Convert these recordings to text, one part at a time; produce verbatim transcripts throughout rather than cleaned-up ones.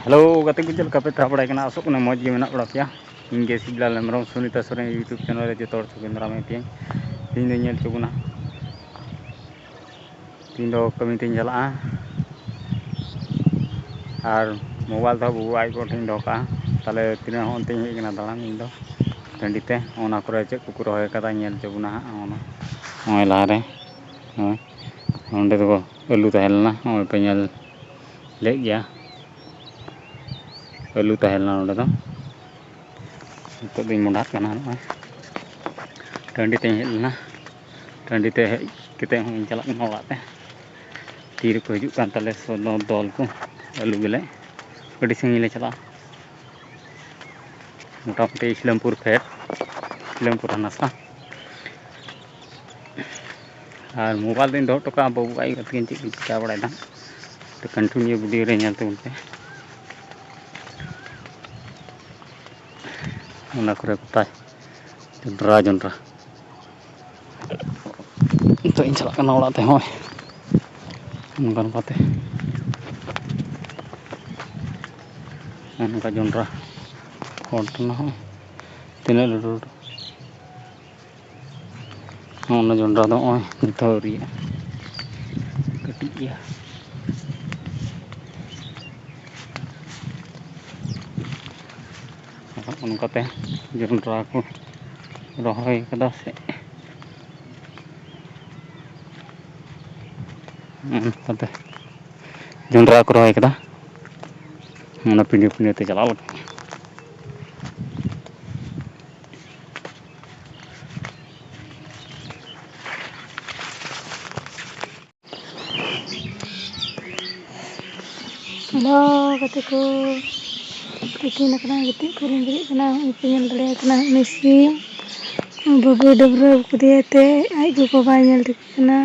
Hello ᱜᱟᱛᱮ ᱠᱚ, ᱪᱮᱫ ᱞᱮᱠᱟ ᱯᱮ ᱛᱟᱦᱮᱸ ᱵᱟᱲᱟᱭ ᱠᱟᱱᱟ? ᱟᱥᱚᱜ ᱠᱟᱱᱟ ᱢᱚᱡᱽ ᱜᱮ ᱢᱮᱱᱟᱜ ᱵᱟᱲᱟ ᱯᱮᱭᱟ᱾ ᱤᱧ ᱜᱮ ᱥᱤᱵᱞᱟᱞ ᱦᱮᱢᱵᱨᱚᱢ, ᱥᱩᱱᱤᱛᱟ ᱥᱚᱨᱮᱱ YouTube ᱪᱮᱱᱮᱞ ᱨᱮ ᱡᱚᱛᱚ ᱦᱚᱲ ᱥᱟᱹᱜᱩᱱ ᱫᱟᱨᱟᱢᱮᱫ ᱯᱮᱭᱟᱹᱧ᱾ ᱛᱮᱦᱮᱧ ᱫᱚ ᱧᱮᱞ ᱦᱚᱪᱚ ᱵᱚᱱᱟ, ᱛᱮᱦᱮᱧ ᱫᱚ ᱠᱟᱹᱢᱤ ᱛᱮᱧ ᱪᱟᱞᱟᱜᱼᱟ᱾ ᱟᱨ ᱢᱳᱵᱟᱭᱤᱞ ᱫᱚ ᱵᱟᱹᱵᱩ ᱟᱡ ᱜᱚ ᱴᱷᱮᱱ ᱫᱚᱦᱚ ᱠᱟᱜᱼᱟ᱾ ᱛᱟᱦᱞᱮ ᱛᱤᱱᱟᱹᱜ ᱦᱚᱸ ᱚᱱᱛᱮᱧ ᱦᱮᱡ ᱠᱟᱱᱟ ᱫᱟᱬᱟᱱ ᱤᱧ ᱫᱚ ᱴᱟᱺᱰᱤ ᱛᱮ᱾ ᱚᱱᱟ ᱠᱚᱨᱮ ᱪᱮᱫ ᱠᱚᱠᱚ ᱨᱚᱦᱚᱭ ᱠᱟᱫᱟ ᱧᱮᱞ ᱦᱚᱪᱚ ᱵᱚᱱᱟ ᱦᱟᱸᱜ᱾ ᱚᱱᱟ ᱱᱚᱜᱼᱚᱭ ᱞᱟᱦᱟᱨᱮ, ᱱᱚᱜᱼᱚᱭ ᱱᱚᱸᱰᱮ ᱫᱚ ᱟᱹᱞᱩ ᱛᱟᱦᱮᱸ ᱞᱮᱱᱟ, ᱱᱚᱜᱼᱚᱭ ᱯᱮ ᱧᱮᱞ ᱞᱮᱫ ᱜᱮᱭᱟ᱾ ᱟᱹᱞᱩ ᱛᱟᱦᱮᱸ ᱞᱮᱱᱟ ᱱᱚᱸᱰᱮ ᱫᱚ᱾ ᱱᱤᱛᱚᱜ ᱫᱚᱧ ᱢᱚᱰᱟᱜ ᱠᱟᱱᱟ ᱱᱚᱜᱼᱚᱭ᱾ ᱴᱟᱺᱰᱤ ᱛᱮᱧ ᱦᱮᱡ ᱞᱮᱱᱟ, ᱴᱟᱺᱰᱤ ᱛᱮ ᱦᱮᱡ ᱠᱟᱛᱮ ᱦᱚᱸᱧ ᱪᱟᱞᱟᱜ ᱠᱟᱱᱟ ᱚᱲᱟᱜ ᱛᱮ᱾ ᱛᱤ ᱨᱮᱠᱚ ᱦᱤᱡᱩᱜ ᱠᱟᱱ ᱛᱟᱞᱮ ᱥᱚ-, ᱫᱚ-, ᱫᱚᱞ ᱠᱚ᱾ ᱟᱹᱞᱩ ᱜᱮᱞᱮ ᱟᱹᱰᱤ ᱥᱟᱺᱜᱤᱧ ᱞᱮ ᱪᱟᱞᱟᱜᱼᱟ, ᱢᱚᱴᱟᱢᱩᱴᱤ ᱤᱥᱞᱟᱢᱯᱩᱨ ᱯᱷᱮᱰ, ᱤᱥᱞᱟᱢᱯᱩᱨ ᱦᱟᱱᱟ ᱥᱟ᱾ ᱟᱨ ᱢᱳᱵᱟᱭᱤᱞ ᱫᱚᱧ ᱫᱚᱦᱚ ᱦᱚᱴᱚ ᱠᱟᱜᱼᱟ, ᱵᱟᱹᱵᱩ ᱟᱡ ᱛᱟᱹᱠᱤᱱ ᱪᱮᱫ ᱠᱤᱱ ᱪᱤᱠᱟᱹ ᱵᱟᱲᱟᱭᱮᱫᱟ᱾ ᱛᱚ continue video ᱨᱮ ᱧᱮᱞ ᱛᱟᱵᱚᱱ ᱯᱮ᱾ ᱚᱱᱟ ᱠᱚᱨᱮ ᱜᱚᱴᱟ ᱡᱚᱱᱰᱨᱟ, ᱡᱚᱱᱰᱨᱟ᱾ ᱱᱤᱛᱚᱜ ᱤᱧ ᱪᱟᱞᱟᱜ ᱠᱟᱱᱟ ᱚᱲᱟᱜ ᱛᱮ᱾ ᱦᱚᱸᱜᱼᱚᱭ ᱱᱚᱝᱠᱟ ᱱᱚᱝᱠᱟᱛᱮ, ᱱᱚᱜᱼᱚ ᱱᱚᱝᱠᱟ ᱡᱚᱱᱰᱨᱟ ᱦᱚᱲ ᱴᱷᱮᱱ ᱦᱚᱸ ᱛᱤᱱᱟᱹᱜ ᱞᱟᱹᱴᱩ ᱞᱟᱹᱴᱩ᱾ ᱱᱚᱜᱼᱚ ᱱᱟ ᱡᱚᱱᱰᱨᱟ ᱫᱚ ᱱᱚᱜᱼᱚᱭ ᱱᱤᱛᱚᱜ ᱟᱹᱣᱨᱤᱭᱟᱜᱼᱟ, ᱠᱟᱹᱴᱤᱡ ᱜᱮᱭᱟ᱾ ᱱᱚᱜᱼᱚ ᱱᱚᱝᱠᱟᱛᱮ ᱡᱚᱱᱰᱨᱟ ᱠᱚ ᱨᱚᱦᱚᱭ ᱠᱟᱫᱟ ᱥᱮ᱾ ᱱᱚᱜᱼᱚ ᱱᱚᱝᱠᱟᱛᱮ ᱡᱚᱱᱰᱨᱟ ᱠᱚ ᱨᱚᱦᱚᱭ ᱠᱟᱫᱟ᱾ ᱚᱱᱟ ᱯᱤᱸᱰᱟᱹ ᱯᱤᱸᱰᱟᱹ ᱛᱮ ᱪᱟᱞᱟᱣ ᱞᱮᱠᱟ᱾ ᱦᱮᱞᱳ ᱜᱟᱛᱮ ᱠᱚ, ᱛᱤᱠᱤᱱ ᱟᱠᱟᱱᱟ, ᱜᱤᱛᱤᱡ ᱠᱷᱚᱱᱤᱧ ᱵᱮᱨᱮᱫ ᱠᱟᱱᱟ᱾ ᱦᱚᱸᱜᱼᱚᱭ ᱯᱮ ᱧᱮᱞ ᱫᱟᱲᱮᱭᱟᱭ ᱠᱟᱱᱟ, ᱩᱱᱤ ᱥᱤᱢ ᱵᱟᱹᱵᱩᱭ ᱰᱟᱹᱵᱽᱨᱟᱹ ᱠᱮᱫᱮᱭᱟ ᱛᱮ ᱟᱡ ᱜᱚᱜᱚ ᱵᱟᱭ ᱧᱮᱞ ᱴᱷᱤᱠ ᱠᱟᱱᱟ᱾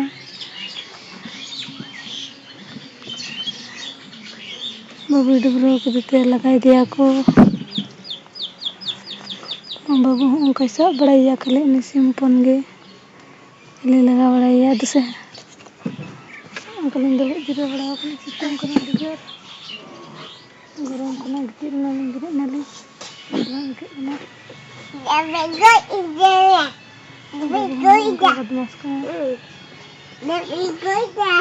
ᱵᱟᱹᱵᱩᱭ ᱰᱟᱹᱵᱽᱨᱟᱹ ᱠᱮᱫᱮ ᱛᱮ ᱞᱟᱜᱟᱭᱮᱫᱮᱭᱟ ᱠᱚ᱾ ᱵᱟᱹᱵᱩ ᱦᱚᱸ ᱚᱱᱠᱟᱭ ᱥᱟᱵ ᱵᱟᱲᱟᱭᱮᱭᱟ ᱠᱷᱟᱹᱞᱤ, ᱩᱱᱤ ᱥᱤᱢ ᱦᱚᱯᱚᱱ ᱜᱮ ᱠᱷᱟᱹᱞᱤ ᱞᱟᱜᱟ ᱵᱟᱲᱟᱭᱮᱭᱟ᱾ ᱟᱫᱚ ᱥᱮ ᱚᱱᱠᱟᱞᱤᱧ ᱫᱩᱲᱩᱵ ᱡᱤᱨᱟᱹᱣ ᱵᱟᱲᱟ ᱟᱠᱟᱱᱟ, ᱥᱤᱛᱩᱝ ᱠᱟᱱᱟ ᱟᱹᱰᱤ ᱡᱳᱨ᱾ ᱜᱚᱨᱚᱢ ᱠᱟᱱᱟ, ᱜᱤᱛᱤᱡ ᱨᱮᱱᱟᱜ ᱞᱤᱧ ᱵᱮᱨᱮᱫ ᱱᱟᱞᱤᱧ᱾ ᱵᱟᱝ ᱟᱹᱭᱠᱟᱹᱜ ᱠᱟᱱᱟ᱾ ᱫᱟᱢᱮ ᱜᱚᱡ ᱤᱫᱤᱭᱟ᱾ ᱫᱟᱢᱮ ᱜᱚᱡ ᱤᱫᱤᱭᱟ᱾ ᱵᱚᱫᱢᱟᱥ ᱠᱟᱱᱟ᱾ ᱫᱟᱢᱮ ᱜᱚᱡ ᱤᱫᱤᱭᱟ᱾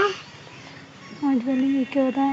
ᱢᱚᱡᱽ ᱵᱟᱹᱞᱤᱧ ᱟᱹᱭᱠᱟᱹᱣ ᱮᱫᱟ᱾